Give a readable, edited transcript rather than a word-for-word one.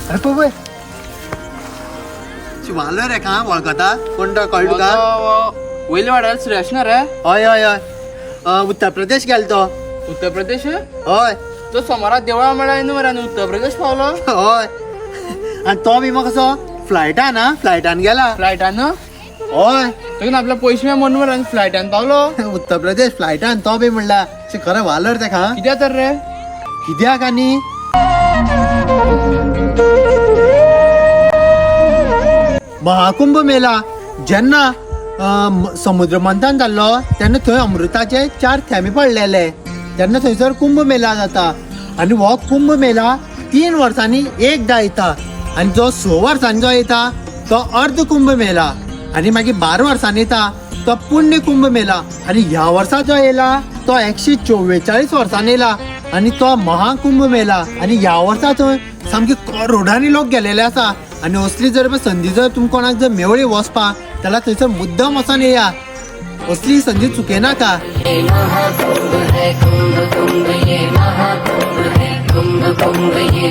अरे पळय शिवालो रे का वळखता कोण तो कळ्ळो तुका? वयले वाड्यार सुरेश ना रे. हय हय हय, उत्तर प्रदेश गेलो तो. उत्तर प्रदेश? हय. तो सोमारा देवळा मेळ्ळा न्हू मरे आनी उत्तर प्रदेश पावलो. हय, आनी तो बी मग कसो फ्लायटान, हा फ्लायटान गेला. फ्लायटान? हय. तुका आपले पयशे म्हणून मरे आनी फ्लायटान पावलो. उत्तर प्रदेश फ्लायटान तो बी म्हणला खरें वालोर तेका. कित्याक तर रे? कित्याक आनी महाकुंभ मेला जेन्ना समुद्र मंथन जाल्लो तेन्ना थंय अमृताचे 4 थेंबे पडलेले, तेन्ना थंयसर कुंभ मेला जाता. आनी हो कुंभ मेला 3 वर्सांनी एकदां येता आनी जो 6 वर्सांनी जो येता तो अर्ध कुंभ मेला, आनी मागीर 12 वर्सांनी येता तो पुण्य कुंभ मेला, आनी ह्या वर्सा जो येयला तो 144 वर्सांनी येयला आनी तो महाकुंभ मेला. आनी ह्या वर्सा थंय सामके करोडांनी लोक गेलेले आसा. आनी असली जर संदी जर तुमकां कोणाक जर मेवळी वचपाक जाल्यार थंयसर मुद्दम वचोन येया, असली संदी चुकयनाका. महाकुंभ है कुंभ कुंभ ये महाकुंभ है कुंभ कुंभ ये.